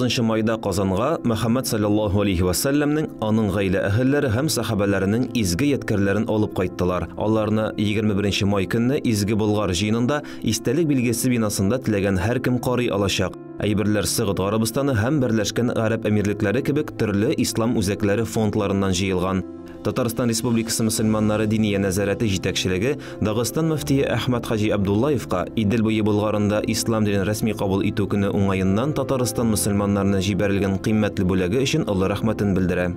19 майда Казанга Мөхәммәд салләллаһу алейһи вә сәлләмнең, аның гаилә әһелләре һәм сәхабәләренең изге ядкәрләрен алып кайттылар. Аларны 21 май көнне Изге Болгар җыенында Истәлек билгесе бинасында теләгән һәркем карый алачак. Әйберләр Согуд Гарәбстаны һәм Берләшкән Гарәп Әмирлекләре кебек төрле ислам үзәкләре фондларыннан җыелган. Татарстан Республикасы мөселманнары Диния нәзарәте җитәкчелеге Дагыстан мөфтие Әхмәд хаҗи Абдуллаевка Идел буе Болгарында ислам динен рәсми кабул итү көне уңаеннан Татарстан мөселманнарына җибәрелгән кыйммәтле бүләге өчен олы рәхмәтен белдерә.